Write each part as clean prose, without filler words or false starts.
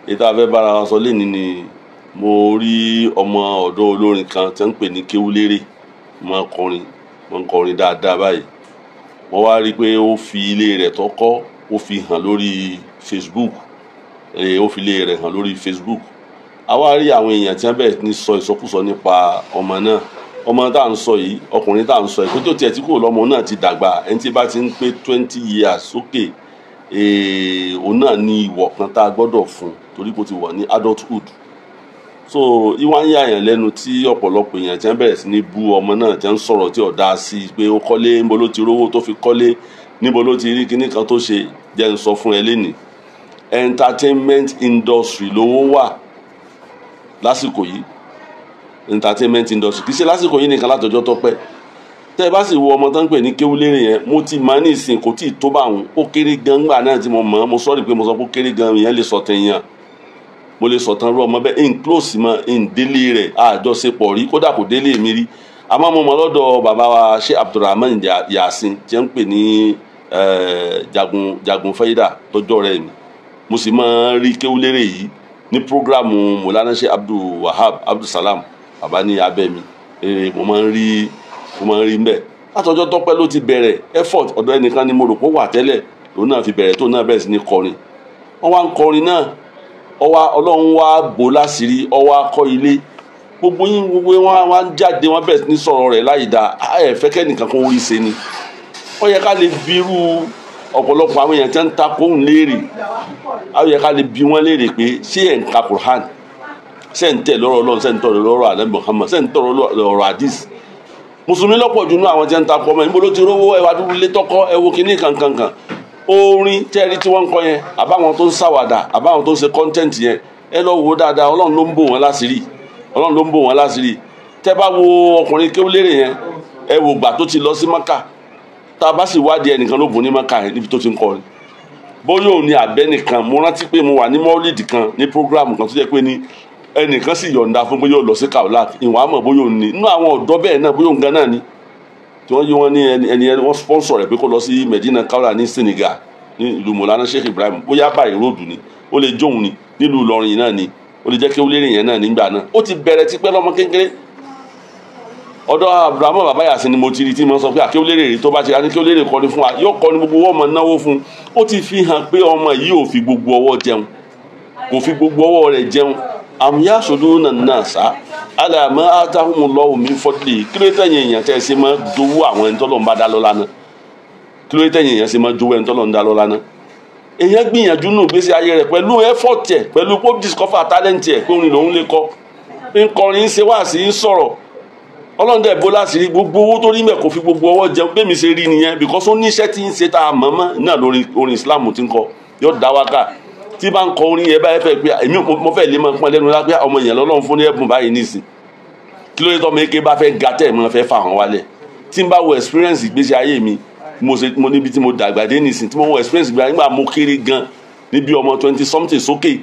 Èyí tá a fẹ́ bára wa sọ lénìí ni mo rí ọmọ ọ̀dọ́ olórin kan tí wọ́n ń pè ní Kéwúlérè, máa kọrin, máa ń kọrin dáadáa báyìí. Wọ́n wá rí i pé ó fi ilé rẹ̀ tó kọ́, ó fi hàn lórí Facebook. Ó fi ilé rẹ̀ hàn lórí Facebook. A wá rí àwọn èèyàn tí wọ́n bẹ̀rẹ̀ ní sọ ìsọkúsọ nípa ọmọ náà. Ọmọ tá à ń sọ yìí, ọkùnrin tá à ń sọ yìí, kó tó tiẹ̀ tí kò lọ́mọ náà ti dàgbà. Ẹni tí bá ti ń pé 20 years sókè, òun náà ní ìwọ̀ kan tá a gbọ́dọ̀ fún, torí kó ti wà ní adulthood. So ìwà ń yà yàn lẹ́nu tí ọ̀pọ̀lọpọ̀ èèyàn tí wọ́n bẹ̀rẹ̀ sí ní bú ọmọ náà, tí wọ́n ń sọ̀rọ̀ tí ò dáa sí i pé ó kọ́lé, níbo ló ti rówó tó fi kọ́lé, níbo ló ti rí kinní kan tó ṣe. Jẹ́ ń sọ fún ẹ lénìí, entertainment industry lówó wà lásìkò yìí. Entertainment industry kì í ṣe lásìkò yìí nìkan, látọjọ́ tó pẹ́. Tẹ́ ẹ bá sì wo ọmọ tó ń pè ní Kéwúlérè yẹn, mo ti mọ̀ ní ìsìn, kò tí ì tó bá òun. Ó kéré gan gbà náà tí mo mọ̀. Mo sọ́ọ̀rì pé mo sọ pé ó kéré gan, ìyẹn lè sọ̀tàn èèyàn, mo lè sọ̀tàn rú ọmọ bẹ́ẹ̀ in close mọ́ in délé rẹ̀, àjọṣepọ̀ rí, kódà kò délé mi rí. Àmọ́ mo mọ̀ lọ́dọ̀ bàbá wa Sheikh Abdulrahman Yasin tí wọ́n ń pè ní Jagun Jagun Faida tọjọ́ rẹ̀ mi. Mo sì máa ń rí Kéwúlérè yìí ní programu Mọ̀lánà Sheikh Abdul Wahab Abdul Salam, bàbá ní abẹ́ mi. Mo máa ń rí, mo máa ń rí mbẹ́. Látọjọ́ tọ́pẹ́ ló ti bẹ̀rẹ̀ effort. Ọ̀dọ̀ ẹnìkan ni mo rò pé ó wà tẹ́lẹ̀, lòun náà fi bẹ̀rẹ̀, tó náà bẹ̀rẹ̀ sí ní kọrin. Wọ́n wá ń kọrin náà, ọwá Ọlọ́run wá bò láṣìírí, ọwá kọ́ ilé. Gbogbo yín, gbogbo wọn wá ń jáde, wọn bẹ̀rẹ̀ sí ní sọ̀rọ̀ rẹ̀ láì dáa. Ẹ fẹ́ kẹ́nìkan kó rí ṣe ni. Ó yẹ ká lè bi irú ọ̀pọ̀lọpọ̀ àwọn èèyàn tí wọ́n ń ta kóhùn léèrè. Ó yẹ ká lè bi wọ́n léèrè pé ṣé ẹ̀ ń ka Qur'an, ṣé ẹ̀ ń tẹ̀ lọ́rọ̀ Ọlọ́run, ṣé ẹ̀ ń tọ̀rọ̀ lọ́rọ̀ Ànábì Muhammad, ṣé ẹ̀ ń tọ̀rọ̀ lọ́rọ̀ hadith? Mùsùlùmí lọ́pọ̀ jù nínú àwọn tí wọ́n ń ta kọ́ ọmọ níbo ló ti rówó, ẹwà dúró lé tọ́kọ́, ẹ wo kinní kankankan. Orin tẹ́rí tí wọ́n ń kọ yẹn, àbáwọn tó ń ṣàwàdà, àbáwọn tó ń ṣe content yẹn, ẹ lọ wo dáadáa. Ọlọ́run ló ń bò wọ́n láṣìírí, Ọlọ́run ló ń bò wọ́n láṣìírí. Tẹ́ bá wo ọkùnrin Kéwúlérè yẹn, ẹ wò gbà tó ti lọ sí Maka. Tá a bá sì wádìí, ẹnìkan ló bùn ní Maka yẹn níbi tó ti ń kọrin, bóyá òun ni àbẹ́ nìkan. Mo rántí pé mo wà ní mọ́lìdì kan, ní program kan tó jẹ́ pé ní ẹnìkan sì yọ̀ǹda fún bóyá ó lọ sí Kaolack. Ìwọ̀n àmọ̀ bóyá òun ni nínú àwọn ọ̀dọ́ bẹ́ẹ̀ náà, bóyá òun gan náà ni tí wọ́n yí wọ́n ní ẹni ẹni wọ́n sponsor rẹ̀ pé kó lọ sí Medina Kaolack ní Senegal, ní ìlú Mọ̀lánà Sheikh Ibrahim. Bóyá báyìí róòdù ni, ó lè jóun ni nílùú Ìlọrin náà ni, ó lè jẹ́ Kéwúlérè yẹn náà nígbà náà. Ó ti bẹ̀rẹ̀ tipẹ́ lọ́mọ kékeré. Ọ̀dọ̀ Abrahamu bàbá Yasin ni mo ti rí tí mo sọ pé Kéwúlérè rí. Tó bá ti rà ní Kéwúlérè kọrin fún wa, yóò kọrin, gbogbo owó ọmọ náwó fún. Ó ti fi hàn pé ọmọ yìí ò fi gbogbo ọwọ́ jẹun, kò fi gbogbo ọwọ́ rẹ̀ jẹun. Am yasuduna nasa ala ma atahumullahu min fadli. Kí ló tẹ̀yìn èèyàn tẹ́ ẹ ṣe máa jowó àwọn ẹni tọ́lọ́ ń bá dá lọ́lá náà? Kí ló tẹ̀yìn èèyàn ṣe máa jowó ẹni tọ́lọ́ ń dá lọ́lá náà? Èèyàn gbìyànjú nù gbèsè ayé rẹ̀ pẹ̀lú effort ẹ̀, pẹ̀lú kó discover talent ẹ̀ pé orin lòun lè kọ, ń kọrin, ń ṣe wáàsí, ń sọ̀rọ̀. Ọlọ́run dẹ̀ bó láṣìírí. Gbogbo owó tó rí mẹ́, kò fi gbogbo ọwọ́ jẹun. Bẹ́ẹ̀ mi ṣe rí nìyẹn, because ó ní iṣẹ́ tí ń ṣe tá a mọ̀ mọ́ náà lórí orin Islam tí ń kọ. Yóò dá wákà tí bá ń kọ orin yẹn báyìí, fẹ́ pé èmi mo fẹ́ lè máa pọ́n lẹ́nu lápẹ́ ọmọ yẹn lọ́lọ́run fún ní ẹ̀bùn báyìí nísìn. Kí ló dé tọ́ mi ké bá fẹ́ ga tẹ́ ẹ̀ mọ́ fẹ́ fà wọ́n wálẹ̀? Tí n bá wo experience ìgbésí ayé mi, mo ṣe mo níbi tí mo dàgbà dé nísìn, tí mo wo experience ìgbà nígbà mo kéré gan, níbi ọmọ 20 something sókè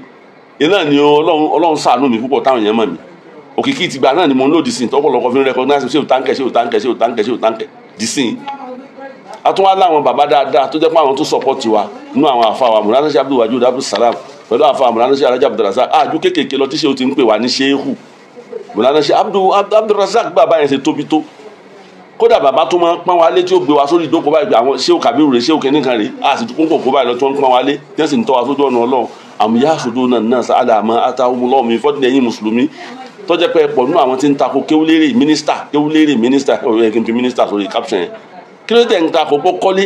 iná ni Ọlọ́run ṣàánú mi púpọ̀ táwọn èèyàn mọ̀ mí. Òkìkí tìgbà náà ni mo ń lòdì sí tọ́pọ̀lọpọ̀ fi ń recognize ṣé o táǹkẹ̀, ṣé o táǹkẹ̀, ṣé o táǹkẹ̀, ṣé o táǹkẹ̀ dì sí. A tún wá láwọn bàbá dáadáa tó jẹ́ pé àwọn tó support wa nínú àwọn àfa wa, Mùlánà Sheikh Abdul Wajud Abdul Salam pẹ̀lú àfa Mùlánà Sheikh Alhaji Abdulrasaq. Àjù kéékèèké lọ tí ṣé o ti ń pè wá ní Shehu Mùlánà Sheikh Abdulrasaq. Bàbá yẹn ṣe tóbi tó, kódà bàbá tó máa ń pọ́n wa lé, tí ó gbé wa sórí ìdókòó báyìí, àwọn Shehu Kabiru rè, Shehu kìnìkan rè, a sì tún kó báyìí lọ tí wọ́n ń pọ́n wa lé, tí wọ́n sì ń tọ́ wa sójú ọ̀nà Ọlọ́run. Am yasuduna nasa ala ma atahumullahu min fadli. Ẹ̀yin mùsùlùmí tó jẹ́ pé pọ̀ nínú àwọn tí ń takò Kéwúlérè mínísítà, Kéwúlérè mínísítà, ó yẹ kí n fi mínísítà sórí caption yẹn. Kí ló tẹ̀ ń takò pé kọ́lé,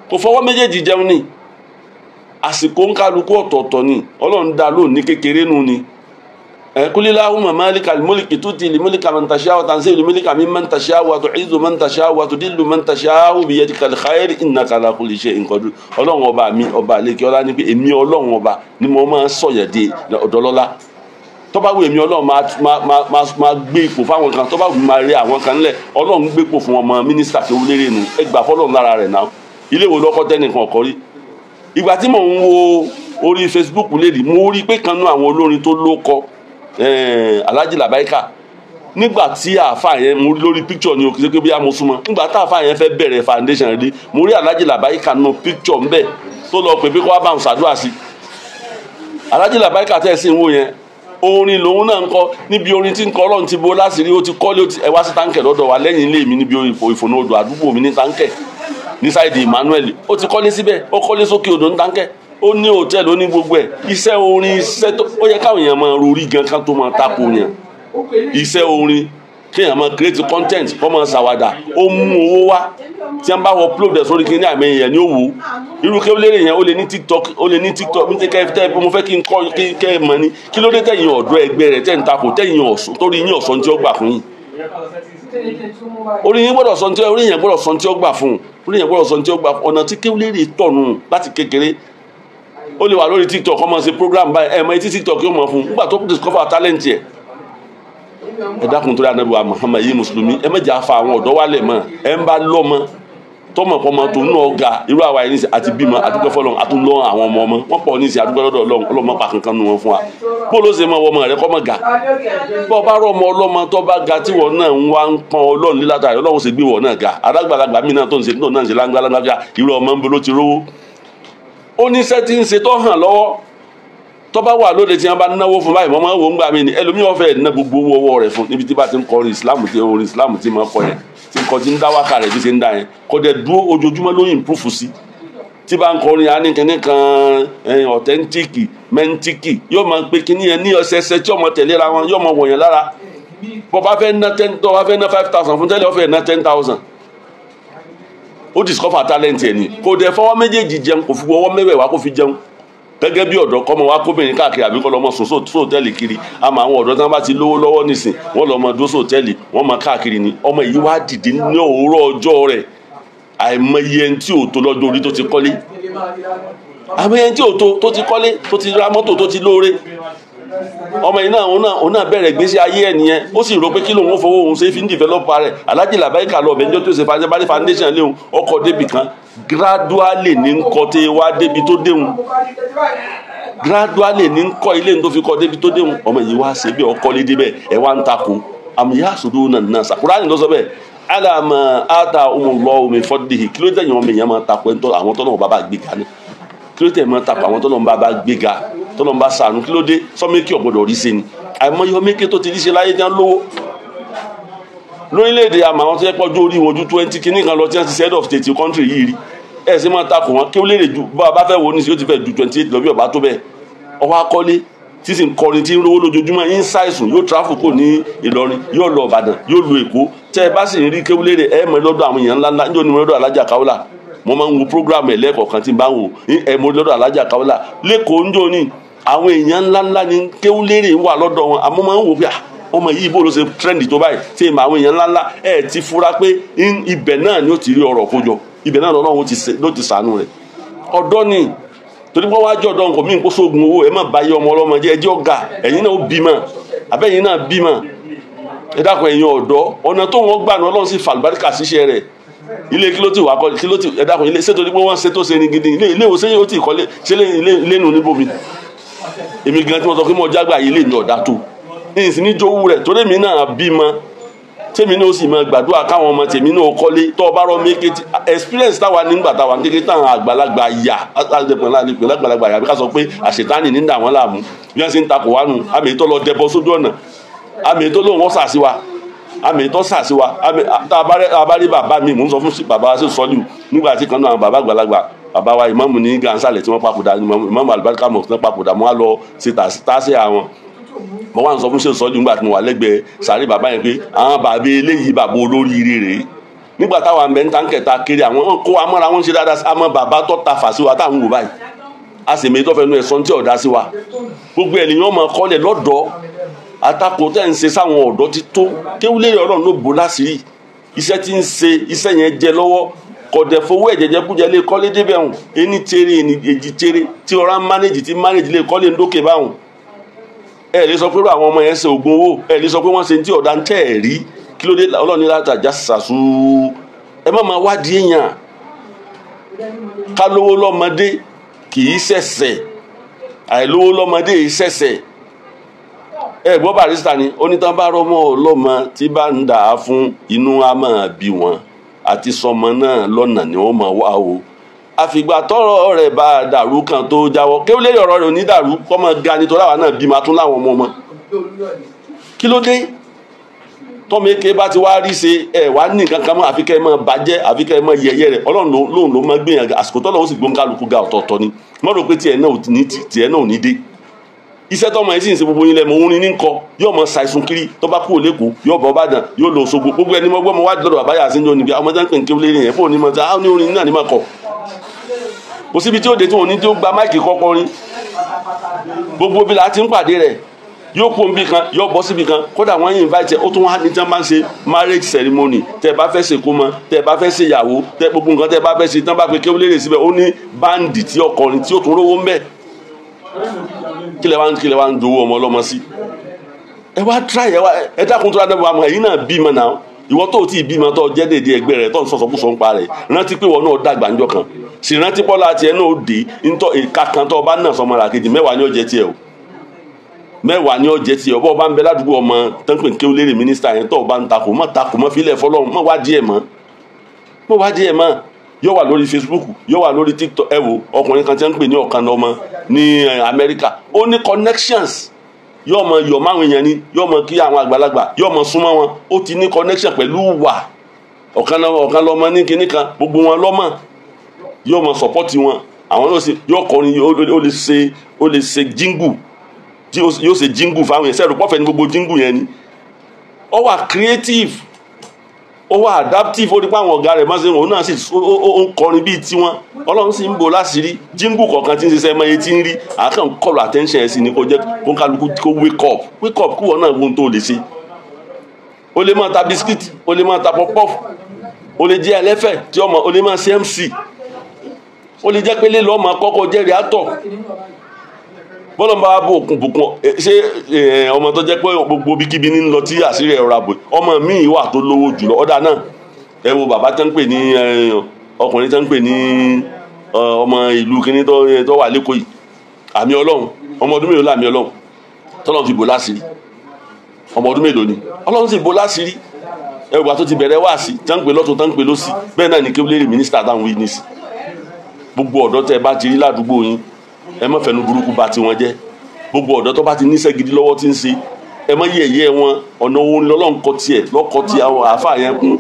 kò fọwọ́ méjèèjì jẹun ni? Àsìkò ń kálukú ọ̀tọ̀ọ̀tọ̀ ni. Ọlọ́run dá lóun ní kékeré nù ni. Kulilahumma malikal mulki tu'til mulka man tasha'u wa tanzi'ul mulka mimman tasha'u wa tu'izzu man tasha'u wa tudillu man tasha'u biyadikal khayr innaka ala kulli shay'in qadir. Ọlọ́run ọba mi, ọba àlekè ọlá, ní pé èmi Ọlọ́run ọba ni mo máa ń sọ̀yẹ̀ di ọ̀dọ́lọ́lá. Tó bá wù èmi Ọlọ́run, máa gbé ipò fáwọn kan. Tó bá wù mí, máa rí àwọn kan nílẹ̀. Ọlọ́run gbé ipò fún ọmọ mínísítà Kéwúlérè nù. Ẹ gbà fọlọ́run lára rẹ̀ náà. Ilé wo lọ́kọ́ tẹ́nìkan ọ̀kọ́ rí? Ìgbà tí mò ń wo orí Facebook lè mo rí pé kan nú àwọn olórin tó lóko, Alhaji Labaika, nígbà tí àáfà yẹn, mo rí lórí picture ni o, kì í ṣe pé bóyá mo súnmọ́, nígbà tá àáfà yẹn fẹ́ bẹ̀rẹ̀ foundation rí, mo rí Alhaji Labaika nù picture ńbẹ̀ tó lọ pè pé kó wá bá òun ṣàdúrà sí. Alhaji Labaika tẹ́ ẹ sì ń wò yẹn, orin lòun náà ń kọ. Níbi orin tí ń kọ, Ọlọ́run ti bo láṣìírí, ó ti kọ́lé. Ẹ wá sí Táǹkẹ̀ lọ́dọ̀ wa lẹ́yìn ilé mi, níbi ìfònà odò àdúgbò mi ní Táǹkẹ̀, ní sáìdì Emmanuel. Ó ti kọ́lé síbẹ̀, ó kọ́lé sókè odò ní Táǹkẹ̀, ó ní hòtẹ́ẹ̀lì, ó ní gbogbo ẹ̀. Iṣẹ́ orin, iṣẹ́ tó ó yẹ káwọn èèyàn máa rorí gan kan tó máa tako yẹn. Iṣẹ́ orin, kéèyàn máa create content, kó máa ṣàwàdà, ó mú owó wá. Tí wọ́n bá upload ẹ̀ sórí kíní, àmì èèyàn ní òwò. Irú Kéwúlérè yẹn, ó lè ní TikTok, ó lè ní TikTok. Mi kẹ́ tẹ́ mo fẹ́ kí n kọ́ kí kẹ́ ẹ mọ̀ ni. Kí ló dé tẹ̀yìn ọ̀dọ́ ẹgbẹ́ rẹ̀ tẹ̀ ń takò, tẹ̀yìn ọ̀sán torí yín ọ̀sán tí ó gbà fún yín? Orí yín gbọ́dọ̀ sọ tí orí yẹn gbọ́dọ̀ sọ tí ó gbà fún, orí yẹn gbọ́dọ̀ sọ tí ó gbà fún. Ọ̀nà tí Kéwúlérè tọ̀nù láti kékeré, ó lè wà lórí TikTok, ọmọ ṣe program báyìí, ẹ̀ mọ etí TikTok yóò mọ̀ fún nígbà tó discover talent yẹ. Ẹ dákun, torí Ànábì wa Muhammad, yìí mùsùlùmí, ẹ má jà fa àwọn ọ̀dọ́ wálẹ̀ mọ́. Ẹ ń bá lọ́mọ tọmọ pọmọ tó ń náà ga irú àwa yìí nísìnyí, àti bímọ, àdúgbò fọlọ́n, àtúnlọ́ àwọn ọmọ ọmọ wọn pọ̀ nísìnyí, àdúgbò lọ́dọ̀ Ọlọ́run. Ọlọ́mọ pa kankan nu wọn fún wa. Bó ló ṣe mọ ọmọ rẹ kọ́ mọ̀ ga? Bó bá rọ ọmọ ọlọ́mọ tó bá ga, tí wọn náà ń wá ń pọn Ọlọ́run lílátà rẹ, Ọlọ́run ṣe gbé wọn náà ga. Alágbàlagbà mí náà tó ń ṣe tó náà ń ṣe láńgbàláńgbà, irú ọmọ ń bolo ti rówó. Ó ní iṣẹ́ tí ń ṣe tó hàn lọ́wọ́. Tó bá wà lóde tí wọn bá náwó fún báyìí, wọn máa ń wò ń gbà mí ni, ẹlòmíràn fẹ́ẹ́ ná gbogbo owó ọwọ́ rẹ̀ fún níbi tí bá ti ń kọrin Islam, tí orin Islam tí máa kọ yẹn, tí ń kọ, tí ń dá wákà rẹ̀ bí ṣe ń dá yẹn, kò dẹ̀ dúró. Ojoojúmọ́ ló improve sí. Tí bá ń kọrin á ní kinní kan, authentic mẹ́ntíkì, yóò máa pe kinní yẹn ní ọ̀sẹ̀ẹ̀sẹ̀ tí ọmọ tẹ̀léra wọn, yóò máa wọ̀nyẹn lára. Bó bá fẹ́ ná 10, tó bá fẹ́ ná 5,000 fún tẹ́lẹ̀, ó fẹ́ ná 10,000. Ó discover talent ẹ̀ ni. Kò dẹ̀ fọwọ́ méjèèjì jẹun, kò fi ọwọ́ mẹ́wẹ̀ẹ̀wá kó fi jẹun gẹ́gẹ́ bí ọ̀dọ́ kọ́mọ wa kóbìnrin káàkiri, àbí kọ́ lọ́mọ sùn sóòtẹ́ẹ̀lì kiri. Àmọ́ àwọn ọ̀dọ́ tí wọ́n bá ti lówó lọ́wọ́ nísìn, wọ́n lọ́mọ dúró sóòtẹ́ẹ̀lì, wọ́n máa káàkiri ni. Ọmọ yìí wá dìde ní òwúrọ̀ ọjọ́ rẹ̀. Àìmọye ẹni tí ò tó lọ́jọ́ orí tó ti kọ́lé, àìmọye ẹni tí ò tó tó ti kọ́lé, tó ti ra mọ́tò, tó ti lóore. Ọmọ yìí náà, òun náà bẹ̀rẹ̀ gbèsè ayé ẹ̀ nìyẹn. Ó sì rò pé kí lòun ó fowó òun ṣe, fi ń develop rẹ̀. Alhaji Labaika lọ ọbẹ̀ níjọ́ tó ṣe foundation léwu ọkọ̀ débì kan, gradually ní ń kọ́ tẹ́ wá débi tó déhùn, gradually ní ń kọ́ ilé ní tó fi kọ́ débi tó déhùn. Ọmọ yìí wá ṣe bí ọkọ́ lé débẹ̀, ẹ̀ wá ń takò. Àmì yá sòdó náà náà sàkúránì ló sọ bẹ́ẹ̀, alama ata umullahu min fadlihi. Kí ló dé yẹn ọmọ èèyàn máa takò ẹni tó àwọn tọ́lọ́wọ́n bá bá gbéga ní? Kí ló dé máa takò àwọn tọ́lọ́wọ́n bá bá gbéga, tọ́lọ́wọ́n bá sànù? Kí ló dé? Sọmẹ́kì ọ̀gbọ́dọ̀ rí sí ni. Àìmọye ọmọkè tó ti rí ṣe láyé jẹ́ lówó lórílẹ̀‐èdè. Àmọ́ àwọn tó yẹ pọ́jú orí wọn ojú 20 kìíní kan lọ, tí wọ́n ti head of state country yìí rí, ẹ̀ sì máa takò wọn. Kí ó lè ju bá a bá fẹ́ wo ní sí, ó ti fẹ́ ju 28 lọ bí ọba tó bẹ́ẹ̀. Ọwọ́ akọ́lé tí sì ń kọrin, tí ń rówó lójoojúmọ́, ń ṣàìsùn, yóò travel kò ní Ìlọrin, yóò lọ Ìbàdàn, yóò lu Èkó. Tẹ́ ẹ bá sì ń rí Kéwúlérè, ẹ mọ̀ lọ́dọ̀ àwọn èèyàn ńláńlá. Níjọ́ ni mo lọ́dọ̀ Alájà Káwọ́là, mo máa ń wo program ẹ̀ lẹ́ẹ̀kọ̀ọ̀kan tí n bá ń wò ẹ. Mo lọ́dọ̀ Alájà Káwọ́là lẹ́kọ̀ọ́ níjọ́ ni. Àwọn èèyàn ńláńlá ni Kéwúlérè wà lọ́dọ̀ wọn. Àmọ́ máa ń wò pé ọmọ yìí, bó ló ṣe trend tó báyìí, tí èèmọ̀ àwọn èèyàn ńláńlá ẹ̀ ti fura pé ibẹ̀ náà ni ó ti rí ọrọ̀ kójọ, ibẹ̀ náà lọ́lọ́run ló ti sànú rẹ̀. Ọ̀dọ́ ni, torí wọ́n wá jọ ọ̀dọ́ nǹkan míì kó sóògùn owó. Ẹ má ba yé ọmọ ọlọ́mọ jẹ́. Ẹjọ́ ga, ẹ̀yin náà ó bímọ, àbẹ́yìn náà bímọ. Ẹ dákun, ẹ̀yin ọ̀dọ́, ọ̀nà tó wọ́n gbà ní Ọlọ́run sì fàlùbáríkà síṣẹ́ rẹ̀. Ilé kí ló ti wà kọ́? Kí ló ti? Ẹ dákun, ilé ṣé torí pé wọ́n ṣe tó ṣe ni gidi? Ilé ìwòsàn yóò ti kọ́lé ṣé ilé ilé nù níbomi. Èmi gan tí wọ́n sọ pé mo jágbà, ilé mi ọ̀dà tó ìsìn ní jowú rẹ̀, torí èmi náà bímọ, tèmi náà ó sì máa gbàdúrà káwọn ọmọ tèmi náà kọ́lé. Tó o bá rọ méke experience táwa nígbà táwa kékeré, táwọn àgbàlagbà yà àgbàlagbà yà, bí ká sọ pé àṣetánì ní dà wọ́n láàmú, bí wọ́n ṣe ń takò wá nù. Àmì tó lọ dẹbọ sójú ọ̀nà, àmì tó lóun wọ́n sà sí wa, àmì tó sà sí wa. Tá a bá rí bàbá mi, mò ń sọ fún bàbá sí sọ́lù nígbà tí kan náà, àwọn bàbá àgbàlagbà, bàbá wa ìmáàmù ní gansalẹ̀ tí wọ́n papòdà, ìmáàmù Alibarika mọ̀ tí wọ́n papòdà, mo wá lọ ṣe tàṣẹ àwọn. Mo wá ń sọ fún ṣe sọ́jú nígbà tí mo wà lẹ́gbẹ̀ẹ́ sàárè bàbá yẹn pé àwọn bàbá eléyìí, bàbá olóríire rèé. Nígbà táwa ń bẹ ń táǹkẹ̀ta kiri, àwọn kó wa mọ́ra, wọn ṣe dáadáa. Àmọ́ bàbá tó ta fà sí wa táwọn wò báyìí, a sì mẹ́tọ́ fẹnu ẹ̀ sọ́n tí ọ̀dá sí wa. Gbogbo ènìyàn máa kọ́lẹ̀ lọ́dọ̀. Àtakò tẹ́ ń ṣe sáwọn ọ̀dọ́ ti tó. Kéwúlérè, Ọlọ́run ló bò láṣìírí. Iṣẹ́ tí ń ṣe, iṣẹ́ yẹn jẹ lọ́wọ́, kọ̀dẹ̀ fowó ẹ̀jẹ̀jẹ̀ kújẹ lé kọ́lé débẹ̀ hùn. Ení tere, èjì tere tí ọ̀rá manage, tí manage lé kọ́lé ńdókè báhùn. Ẹ lè sọ pé irú àwọn ọmọ yẹn ṣe oògùn owó, ẹ lè sọ pé wọ́n ṣe tí ọ̀dà ń tẹ̀ ẹ̀ rí. Kí ló dé? Ọlọ́run ní látàjà ṣàṣù, ẹ má máa wádìí èèyàn. Ká lówó lọ́mọdé kì í ṣẹ̀ṣẹ̀, àìlówó lọ́mọdé yìí ṣẹ̀ṣẹ̀. Ẹ gbọ́ Barrister ni onítàn bá rọmọ ọlọ́mọ tí bá ń dà á fún, inú á máa bí wọn, àti sọmọ náà lọ́nà ni wọ́n máa wá o. Àfìgbà tọ́rọ̀ rẹ̀ bá dàrú kan tó jáwọ́. Kéwúlérè ọ̀rọ̀ rẹ̀ ò ní dàrú, kọ́ mọ ga nítorí àwa náà bímọ tún láwọn ọmọ ọmọ. Kí ló dé? Tọ́mọ eke bá ti wá rí ṣe ẹ̀ wá ní nǹkan kan mọ́, àfi kẹ́ ẹ mọ́ bàjẹ́, àfi kẹ́ ẹ mọ́ yẹ̀yẹ́ rẹ̀. Ọlọ́run lóun ló mọ́ gbìyànjú àsìkò tọ́lọ́ ó sì gbóǹkálukú ga ọ̀tọ̀ọ̀tọ̀ ni. Mọ́ rò pé tiẹ̀ náà ò ní dé. Iṣẹ́ tọ́mọ yìí sì ń ṣe gbogbo yín lẹ́mọ orin ní kọ, yóò mọ ṣàìsùn kiri, tó bá kúrò lẹ́kọ̀ọ́ yóò bọ́ Ìbàdàn, yóò lọ Òṣogbo. Gbogbo ẹni mọ́ gbọ́ mọ́ wá lọ́dọ̀ bàbá Yàsín ní oníbi àwọn ọmọdé ń pè ní Kéwúlérè yẹn fóònù mọ́ ta ní orin náà ní máa kọ. Kò síbi tí ó dé tí wọn ní tí ó gba máìkì kọ́kọ́ rin. Gbogbo bí la ti ń pàdé rẹ̀, yóò kó nbí kan, yóò bọ́ síbi kan. Kódà wọ́n yín invite ẹ, ó tún wá ní tí wọ́n bá ń ṣe marriage ceremony, tẹ́ ẹ bá fẹ́ ṣe kómọ, tẹ́ ẹ bá fẹ́ ṣe ìyàwó, tẹ́ gbogbo nǹkan tẹ́ ẹ bá fẹ́ ṣe, tí wọ́n bá pe Kéwúlérè síbẹ̀, ó ní báǹdì tí ọkọrin tí ó tún rówó ń bẹ̀. Kí lẹ wá ń dowó ọmọ ọlọ́mọ sí? Ẹ wá try, ẹ wá ẹ dákun tó dábọ̀ àmọ́ ẹ̀yin náà bímọ náà. Ìwọ tó ti bímọ tó jẹ́ dèdè ẹgbẹ́ rẹ̀ tó ń sọ̀sọ̀kúsọ ń pa rẹ̀, rántí pé ìwọ náà dàgbà ńjọ́ kan. Sì rántí pọ́lá tiẹ̀ náà ó dé ńtọ́ ìka kan tó bá náà sọmọ làkejì mẹ́wàá ní ó jẹ́ tiẹ̀ o. Mẹ́wàá ní ó jẹ́ tiẹ̀ o. Bọ́ bá ń bẹ ládùúgbò ọmọ tán pè Kéwúlérè mínísítà yẹn tó bá ń takò mọ́ takò mọ́ fílẹ̀ fọlọ́run mọ́ wá díẹ̀ mọ́. Mọ́ wá díẹ̀ mọ́. Yóò wà lórí Facebook, yóò wà lórí TikTok. Ẹ wo ọkùnrin kan tí wọ́n ń pè ní ọ̀kan ọmọ ní Amẹ́ríkà, ó ní connections, yóò mọ yọ̀ máwọn èèyàn ni, yóò mọ kí àwọn àgbàlagbà, yóò mọ súnmọ́ wọn. Ó ti ní connection pẹ̀lú wà ọ̀kan lọ́mọ ní kinní kan, gbogbo wọn lọ́mọ, yóò mọ support wọn. Àwọn náà sì yóò kọrin, ó lè ṣe jingle, tí yóò ṣe jingle fáwọn èèyàn. Sẹ́ẹ̀rù pọ́fẹ́ ní gbogbo jingle yẹn ni. Ó wà creative, ó wà adaptive, ó rí pé àwọn ọ̀gá rẹ̀ máa ń ṣe òun náà sì ó ń kọrin bíi tiwọn. Ọlọ́run sì ń bò láṣìírí. Jíngù kọ̀ọ̀kan tí ń ṣiṣẹ́ mọ́ etí ń rí, àákàn kọlù attention ẹ̀ sí ni kó jẹ́ kó kálukú kó wake up, wake up kí wọ́n náà wo ohun tó lè ṣe. O lè máa ta bisikíìtì, o lè máa ta pọpọ́fù, o lè jẹ́ ẹlẹ́fẹ̀ tí ọmọ, o lè máa ṣe MC, o lè jẹ́ pé lè lọ́ọ́ máa kọ́kọ́ jẹ́rìí àtọ̀. Bọ́lá ń bá wa bò òkun bùkún ṣé ọmọ tó jẹ́ pé gbogbo ibikíbi ní lọ tí àṣírí ẹ̀ rà bò, ọmọ míì wà tó lówó jùlọ. Ọ̀dà náà ẹ wo bàbá tó ń pè ní ọkùnrin tó ń pè ní ọmọ ìlú kínní tó wà lẹ́kọ̀ọ́ yìí, àmì Ọlọ́run, ọmọ ọdún mélòó làmì Ọlọ́run tọ́lọ́run fi bò láṣìírí? Ọmọ ọdún mélòó ni Ọlọ́run sì bò láṣìírí? Ẹ wà tó ti bẹ̀rẹ̀ wáàsí tó ń pè lọ́tún tó ń pè lọ́sì. Bẹ́ẹ̀ náà ni Kéwúlérè mínísítà táwọn wí nísì. Gbogbo ọ̀dọ́ tẹ́ ẹ bá ti rí ládùúgbò yín, ẹ má fẹnu burúkú bà tiwọn jẹ́. Gbogbo ọ̀dọ́ tó bá ti níṣẹ́ gidi lọ́wọ́ tí ń ṣe, ẹ má yẹ̀yẹ́ wọn. Ọ̀nà orin lọ́lọ́run kọ tiẹ̀ lọ́kọ ti àwọn àáfàá yẹn kún.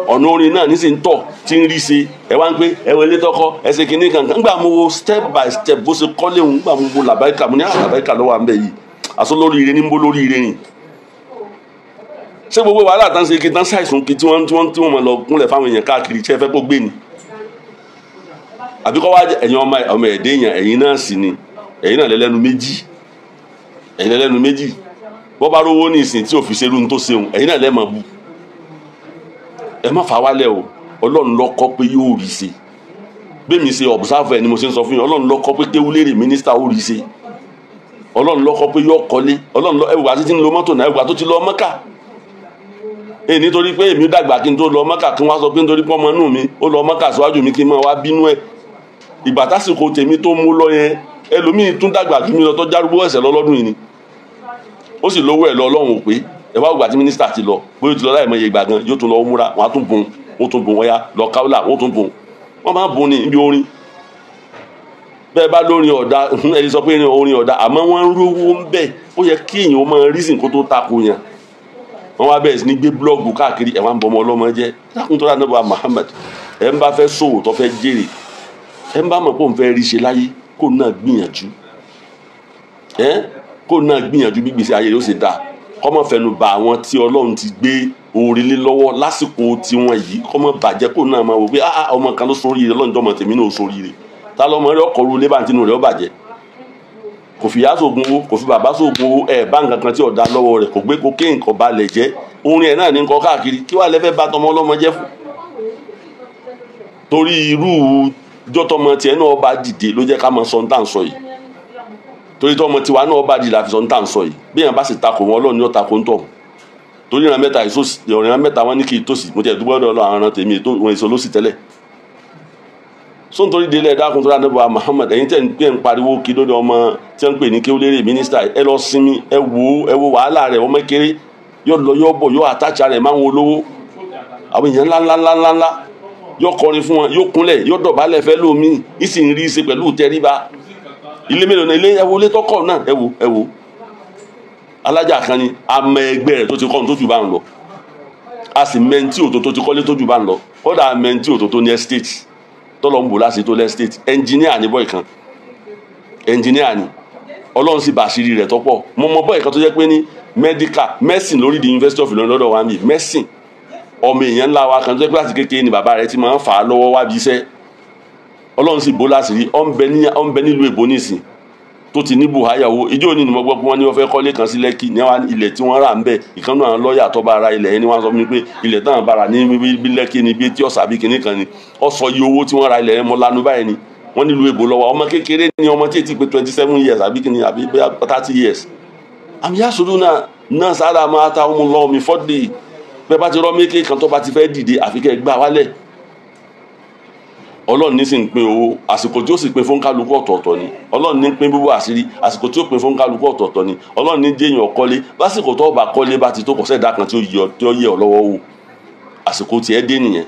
Ọ̀nà orin náà ní sì ń tọ̀ tí ń rí ṣe. Ẹ wá ń pé ẹ wọlé tọkọ, ẹ ṣe kinní kankan. Ńgbà mo wo step by step bó ṣe kọ́lé òun, ńgbà mo wo làbáríkà, mo ní làbáríkà lọ́wọ́ à ń bẹ̀ yìí. Àṣọ lórí ire ní ń bó lórí ire rìn. Ṣé gbogbo wàhálà tán ṣe kí tán ṣàìsùn kí tí wọ́n mọ̀ lọ kúnlẹ̀ fáwọn èèyàn káàkiri, ṣé ẹ fẹ́ kó gbé ni? Àbí kọ́ wá ẹ̀yin ọmọ ẹ̀dẹ́ èèyàn, ẹ̀yin náà sì ni, ẹ̀yin náà lẹ́lẹ́nu méjì, ẹ̀yin lẹ́lẹ́nu méjì. Bọ́ bá rówó ní ìsìn tí ò fi ṣerú ní tó ṣeun, ẹ̀yin náà lẹ́mọ̀ bu. Ẹ má fà wálẹ̀ o, Ọlọ́run ló kọ pé yóò rí ṣe. Bẹ́ẹ̀ mi ṣe observe ẹ̀ ni mo ṣe ń sọ fún yín, Ọlọ́run ló kọ pé Kéwúlérè mínísítà ó rí ṣe. Ọlọ́run ló kọ pé yóò kọ́lé. Ọlọ́run ló ẹwà títí ń lo mọ́tò náà, ẹwà tó ti lọ Mọ́kà. Nítorí pé èmi dàgbà kí n tó lọ Mọ́kà, kí n wá sọ pé nítorí pé ọmọ inú mi ó lọ Mọ́kà síwájú mi kí n máa wá bínú ẹ̀. Ìgbà tásìkò tèmi tó mú lọ yẹn, ẹlòmíì tún dàgbà jù mí lọ tó járúgbó ẹ̀sẹ̀ lọ́lọ́dún yìí ni. Ó sì lówó ẹ̀ lọ Ọlọ́run ò pé. Ẹ wá gbà tí mínísítà ti lọ, bóyá ó ti lọ láì mọye ìgbà gan, yóò tún lọ múra, wọ́n á tún bùn, wọ́n tún bùn, wọ́n yá lọ káwùlà, wọ́n tún bùn. Wọ́n máa bùn ní ibi orin. Bẹ́ẹ̀ bá lórin ọ̀dà, ẹni sọ pé orin ọ̀dà, àmọ́ wọ́n ń rówó ń bẹ̀. Ó yẹ kí èèyàn máa reason kó tó takò yàn. Wọ́n wá bẹ̀rẹ̀ sí ní gbé blọ́ọ̀gù káàkiri, ẹ̀ wá ń bọmọ ọlọ́mọ jẹ́. Dákun tó rà náà bá Muhammad, ẹ̀ ń bá fẹ́ ṣòwò tó fẹ́ jèrè, ẹ̀ ń bá mọ̀ pé òun fẹ́ rí ṣe láyé, kó náà gbìyànjú, ẹ̀ kó náà gbìyànjú bí gbèsè ayé rẹ̀ ó ṣe dáa. Kó má fẹnu bà àwọn tí Ọlọ́run ti gbé orí lé lọ́wọ́ lásìkò tiwọn yìí, kó má bàjẹ́, kó náà máa wò pé ah ọmọ kan ló sóríire, Ọlọ́run jọmọ tèmi náà ó sóríire. Ta lọmọ rẹ ọkọ̀ ru lébà tínú rẹ̀ ó bàjẹ́? Kò fi ìyá sóògùn owó, kò fi bàbá sóògùn owó, ẹ̀ bá nǹkan kan tí ọ̀dà lọ́wọ́ rẹ̀, kò gbé kokéènì kò balẹ̀ jẹ́. Orin ẹ̀ náà ní nǹkan káàkiri, kí wàá lẹ́fẹ́ bá tọmọ ọlọ́mọ jẹ́ fún? Torí irú jọ́tọmọ tiẹ̀ náà bá dìde ló jẹ́ ká mọ sọ ní tà ń sọ yìí. Torí tọmọ tiwa náà bá dìde la fi sọ ní tà ń sọ yìí. Bí èèyàn bá sì takò wọn, Ọlọ́run yóò takò ń tọ̀. Torí ìran mẹ́ta ìsòsì, ìran mẹ́ta wọn ní kí ìtòsí, mo ti ẹ̀ dúpẹ́ lọ́dọ̀ àwọn ọ̀ràn tèmi ètò wọn èso lósì tẹ́lẹ̀. So nítorí délé ẹ̀dá kun tó rà níbo Muhammad, ẹ̀yin tẹ̀ ń pè ń pariwo kí lóde ọmọ tí wọ́n ń pè ní Kéwúlérè mínísítà, ẹ lọ sinmi, ẹ wo wàhálà rẹ̀, ọmọ kéré yóò lọ yóò bọ̀ yóò àtàchà rẹ̀ máa ń wo lówó àwọn èèyàn ńlá ńlá ńlá ńlá. Yóò kọrin fún wọn, yóò kúnlẹ̀, yóò dọ̀bálẹ̀ fẹ́ lómi, ìsì ń rí í ṣe pẹ̀lú tẹríba. Ilé mélòó náà, ilé ẹwo ilé tọkọ náà, ẹwo ẹwo alájà kan ni àmọ́ ẹgbẹ́ rẹ̀ tó ti kọ́ tó jù bá ń lọ. A sì mẹ́ntì òtó tó ti kọ́lé tó jù bá ń lọ. Kódà mẹ́ntì òtó tó ní estate tọ́lọ̀ ń bò láti tó lẹ́state. Ẹnjìníà ni bọ́ì kan, ẹnjìníà ni, Ọlọ́run sì bàṣírí rẹ̀ tọ́pọ̀. Mo mọ bọ́ì kan tó jẹ́ pé ní medical medicine lórí di University of Ilorin lọ́dọ̀ wa ń bì, medicine. Ọmọ èèyàn ńlá wa kan tó jẹ́ pé láti kékeré ni bàbá rẹ̀ ti máa ń fà á lọ́wọ́ wá bí iṣẹ́. Ọlọ́run sì bó láṣìírí. Ó ń bẹ nílùú èbó nísìn tó ti ní buhayàwó. Ijó ní ni mo gbọ́ pé wọ́n ní wọ́n fẹ́ kọ́lé kan sí Lẹ́kì ní ilẹ̀ tí wọ́n rà ń bẹ̀. Ìkànnì àwọn lọ́ọ̀yà tó bá ra ilẹ̀ yẹn ni wọ́n sọ fún mi pé ilẹ̀ táwọn bá rà ní bí Lẹ́kì ni bí etí ọ̀sà bí kinní kan ni. Ó sọ iye owó tí wọ́n ra ilẹ̀ yẹn, mo lanu báyìí ni. Wọ́n nílùú èbó lọ́wọ́. Ọmọ kékeré ni, ọmọ tí ètí pé 27 years àbí kinní àbí bóyá 30 years. Àmì yasùdù náà sára máa ta ọmọ lọ́wọ́ mi fọ́dí. Bẹ́ẹ̀ bá ti rọ́ méke kan tó bá ti fẹ́ dìde àfi kẹ́ gbá wálẹ̀. Ọlọ́run ní sì ń pín owó, àsìkò tí ó sì pín fún kálukú ọ̀tọ̀ọ̀tọ̀ ni. Ọlọ́run ní pín bíbú àṣírí, àsìkò tí ó pín fún kálukú ọ̀tọ̀ọ̀tọ̀ ni. Ọlọ́run ní jẹ́yàn kọ́lé, básìkò tó bá kọ́lé bá ti tó kọ̀sẹ́ ìdá kan tí ó yẹ ọ lọ́wọ́ wò. Àsìkò tiẹ̀ dé nìyẹn.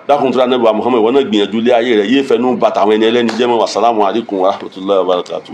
Dákun tó rà nẹ́bà Muhammad, ìwọ náà gbìyànjú lé ayé rẹ̀, yéé fẹnu bàtà àwọn ẹni ẹlẹ́ni jẹ́ mọ́. Wassalamu alaikum warahmatullahi wabarakatuh.